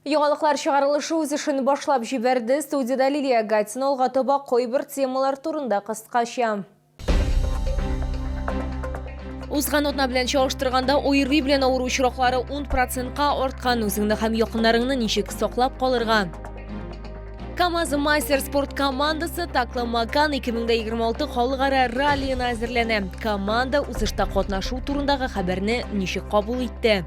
Яңалыклар чыгарылышы үз эшен башлап җибәрде. Студиядә Лилия Гатина алга таба кайбер темалар турында кыскача. Узган атна белән чагыштырганда ОРВИ белән авыру очраклары 10 процентка арткан. Үзеңне һәм якыннарыңны ничек саклап калырга? КАМАЗ Мастер спорт командасы Такла Макан 2026 халыкара раллиена әзерләнә. Команда узышта катнашу турындагы хәбәрне ничек кабул итте?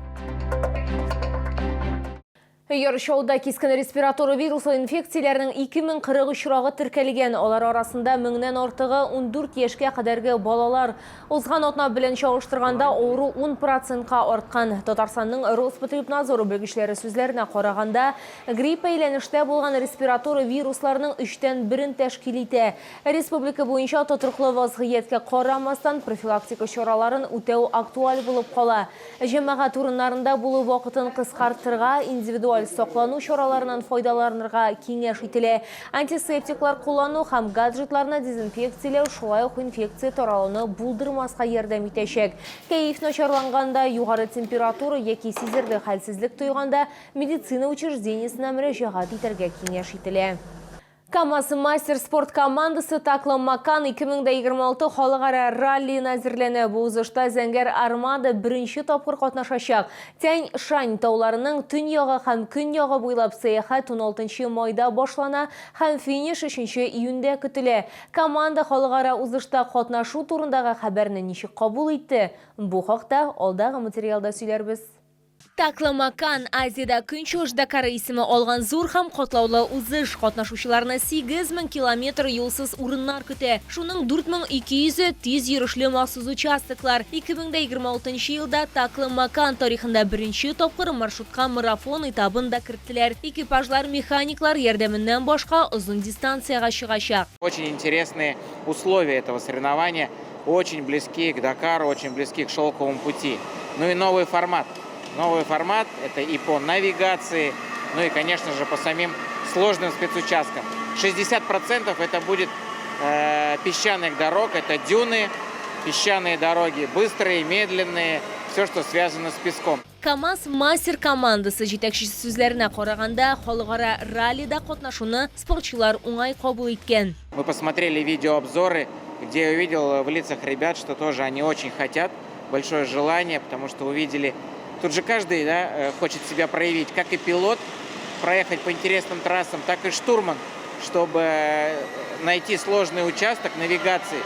Яр Чаллыда кискен респиратор вируслы инфекцияләрнең 2040 очрагы теркәлгән. Алар арасында меңнән артыгы 14 яшькә кадәрге балалар. Узган атна белән чагыштырганда авыру 10 процентка арткан. Татарстанның Роспотребнадзоры белгечләре сүзләренә караганда, грипп әйләнештә булган респиратор вирусларның өчтән берен тәшкил итә. Республика буенча тотрыклы вазгыятькә карамастан, профилактика чараларын үтәү актуаль булып кала. Җәмәгать урыннарында булу вакытын кыскартырга, индивидуаль саклану чараларыннан файдаланырга киңәш ителә. Антисептиклар куллану һәм гаджетларны дезинфекцияләү шулай ук инфекция таралуны булдырмаска ярдәм итәчәк. Кәеф начарланганда, югары температура яки сизерлек хәлсезлек тойганда медицина учреждениесенә мөрәҗәгать итәргә киңәш ителә. КАМАЗ Мастер спорт командасы Такла Макан 2026 халыкара раллиена әзерләнә. Бу узышта Зәңгәр Армада беренче тапкыр катнашачак. Тянь-Шань тауларының төньягы һәм көньягы буйлап сәяхәт 16 майда башлана һәм финиш 3 июньдә көтелә. Команда халыкара узышта катнашу турындагы хәбәрне ничек кабул итте? Бу хакта алдагы материалда сөйләрбез. Такла-Макан, Азиядә Көнчыгыш Дакары исеме алган зур һәм катлаулы узыш. Катнашучыларны 8000 километр юлсыз урыннар көтә. Шуның 4200-е, тиз йөрешле махсус участоклар. 2026 нчы елда Такла-Макан тарихында беренче тапкыр маршрутка марафон этабын да керттеләр. Экипажлар механиклар ярдәменнән башка озын дистанциягә чыгачак. Очень интересные условия этого соревнования. Очень близки к Дакару, очень близки к шелковому пути. Ну и новый формат. Новый формат – это и по навигации, ну и, конечно же, по самим сложным спецучасткам. 60% это будет песчаных дорог, это дюны, песчаные дороги, быстрые, медленные, все, что связано с песком. КАМАЗ Мастер командасы җитәкчесе сүзләренә караганда, халыкара раллида катнашуны спортчылар уңай кабул иткән. Мы посмотрели видеообзоры, где я увидел в лицах ребят, что тоже они очень хотят, большое желание, потому что увидели... Тут же каждый, да, хочет себя проявить, как и пилот, проехать по интересным трассам, так и штурман, чтобы найти сложный участок навигации.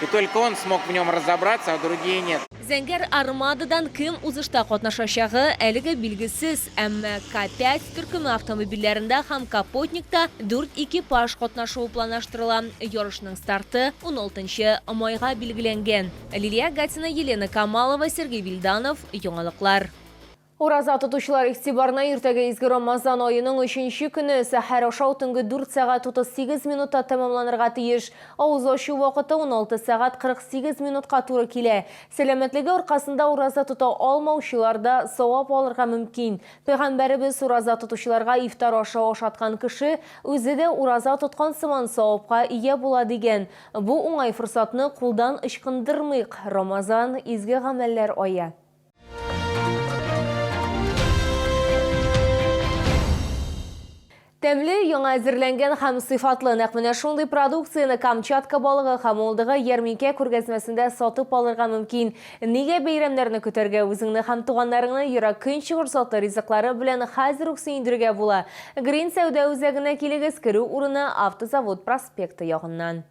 И только он смог в нем разобраться, а другие нет. Зәңгәр Армададан кем узышта катнашачагы әлегә билгесез, әмма К5 төркеме автомобильләрендә һәм Капотникта дүрт экипаж катнашуы планлаштырыла. Ярышның старты уналтынчы майга билгеләнгән. Лилия Гатина, Елена Камалова, Сергей Вильданов, Яңалыклар. Ураза тотучылар игътибарына иртәгә изге Рамазан аеның өченче көне сәхәр ашау төнге 4 сәгать 38 минутта тәмамланырга тиеш. Авыз ачу вакыты 16 сәгать 48 минутка туры килә. Сәламәтлеге аркасында ураза тота алмаучылар да савап алырга мөмкин. Пәйгамбәребез ураза тотучыларга ифтар ашы ашаткан кеше үзе дә ураза тоткан сыман савапка ия була дигән. Бу уңай форсатны кулдан ычкындырмыйк. Рамазан, изге гамәлләр ае. Тәмле, яңа әзерләнгән һәм сыйфатлы нәкъ менә шундый продукцияне Камчатка балыгы һәм Уылдыгы ярминкә күргәзмәсендә сатып алырга мөмкин. Нигә бәйрәмнәрне көтәргә, үзеңне һәм туганнарыңны Ерак Көнчыгыш затлы ризыклары белән хәзер үк сөендерергә була. Грин сәүдә үзәгенә килегез, керү урыны Автозавод проспекты ягыннан.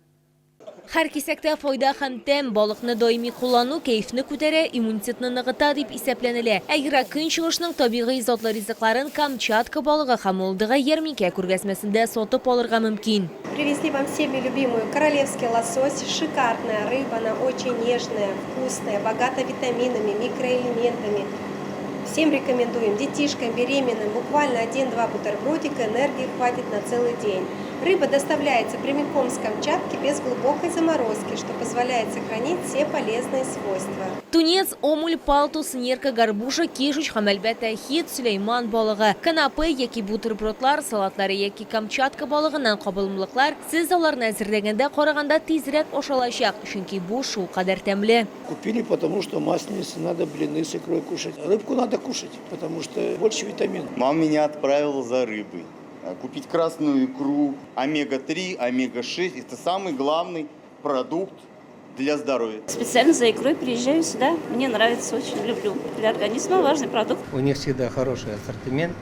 Һәр кисәктә файда һәм тәм, балыкны даими куллану кәефне күтәрә, иммунитетны ныгыта дип исәпләнелә. Ә Ерак Көнчыгышның табигый затлы ризыкларын Камчатка балыгы һәм Уылдыгы ярминкә күргәзмәсендә сатып алырга мөмкин. Привезли вам всеми любимую королевский лосось. Шикарная рыба, она очень нежная, вкусная, богата витаминами, микроэлементами. Всем рекомендуем, детишкам, беременным, буквально один-два бутербродика, энергии хватит на целый день. Рыба доставляется прямиком с Камчатки без глубокой заморозки, что позволяет сохранить все полезные свойства. Тунец, омуль, палтус, нерка, горбуша, кижуч һәм, әлбәттә, хит Сөләйман балыгы. Канапе яки бутербродлар, салатлары яки Камчатка балыгыннан кабымлыклар сез аларны әзерләгәндә караганда тизрәк ашалачак, чөнки бу шулкадәр тәмле. Купили, потому что масленицы надо блины с икрой кушать. Рыбку надо кушать, потому что больше витамин. Мама меня отправила за рыбой. Купить красную икру, омега-3, омега-6. Это самый главный продукт для здоровья. Специально за икрой приезжаю сюда. Мне нравится, очень люблю. Для организма важный продукт. У них всегда хороший ассортимент.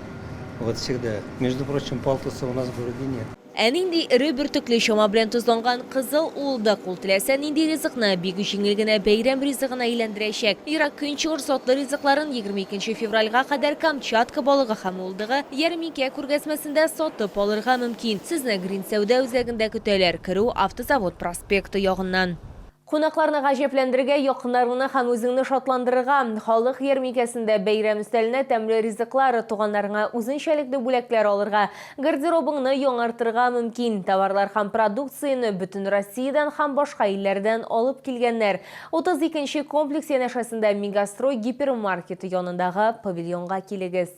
Вот всегда. Между прочим, палтуса у нас в городе нет. Ә нинди эре бөртекле чама белән тозланган кызыл уылдык, ул теләсә нинди ризыкны бик җиңел генә бәйрәм ризыгына әйләндерәчәк. Ерак Көнчыгыш затлы ризыкларын 22 февральгә кадәр Камчатка балыгы һәм уылдыгы ярминкә күргәзмәсендә сатып алырга мөмкин. Сезне Грин сәүдә үзәгендә көтәләр. Керү Автозавод проспекты ягыннан. Кунакларны гаҗәпләндерергә, якыннарыңны һәм үзеңне шатландырырга. Халык ярминкәсендә бәйрәм өстәленә тәмле ризыклар, туганнарыңа үзенчәлекле бүләкләр алырга, гардеробыңны яңартырга мөмкин. Товарлар һәм продукцияне бөтен Россиядән һәм башка илләрдән алып килгәннәр. 32 нче комплекс янәшәсендә Мегастрой гипермаркеты янындагы павильонга килегез.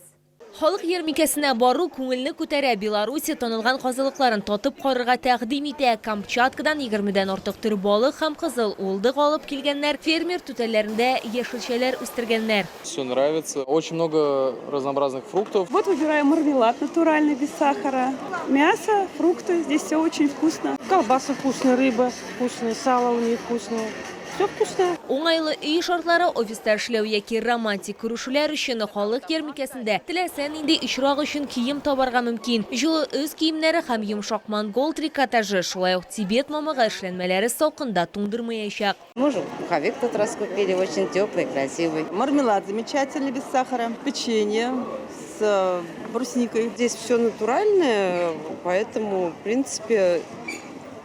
Халык ярминкәсенә бару күңелне күтәрә. Белоруссия танылган казылыкларын татып карарга тәкъдим итә. Камчаткадан 20дән артык төр балык һәм кызыл уылдык алып килгәннәр. Фермер түтәлләрендә яшелчәләр үстергәннәр. Все нравится. Очень много разнообразных фруктов. Вот выбираем мармелад натуральный, без сахара. Мясо, фрукты. Здесь все очень вкусно. Колбасы вкусные, рыба вкусная, сало у них вкусное. Все вкусное. Уңайлы өй шартлары, офиста эшләү яки романтик күрешүләр өчен халык ярминкәсендә теләсә нинди очрак өчен кием табарга мөмкин. Җылы өс киемнәре һәм йомшак монгол трикотажы, шулай ук Тибет мамыгы эшләнмәләре салкында туңдырмаячак. Мужу пуховик тот раз купили, очень теплый, красивый. Мармелад замечательный, без сахара. Печенье с брусникой. Здесь все натуральное, поэтому, в принципе,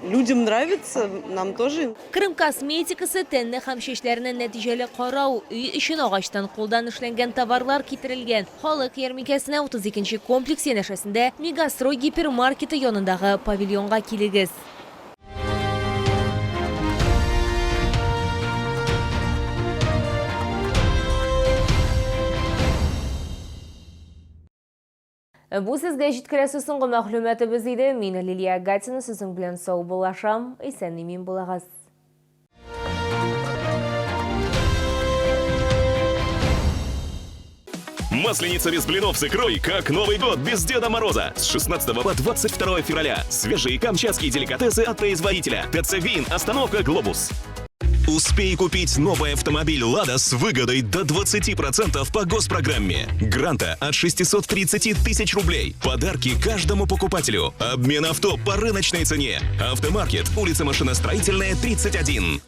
людям нравится, нам тоже. Крым косметикасы, тәнне һәм чәчләрне нәтиҗәле карау, өй өчен агачтан кулдан эшләнгән товарлар китерелгән. Халык ярминкәсенә 32 комплекс янәшәсендә Мегастрой гипермаркеты янындагы павильонга килегез. Бу сезгә җиткерәсе соңгы мәгълүматыбыз иде. Мин Лилия Гатина сезнең белән саубуллашам. Исән-имин булыгыз. Масленица без блинов с икрой, как Новый год без Деда Мороза. С 16 по 22 февраля. Свежие камчатские деликатесы от производителя. ТЦ Вин. Остановка «Глобус». Успей купить новый автомобиль «Лада» с выгодой до 20% по госпрограмме. Гранта от 630 тысяч рублей. Подарки каждому покупателю. Обмен авто по рыночной цене. Автомаркет. Улица Машиностроительная, 31.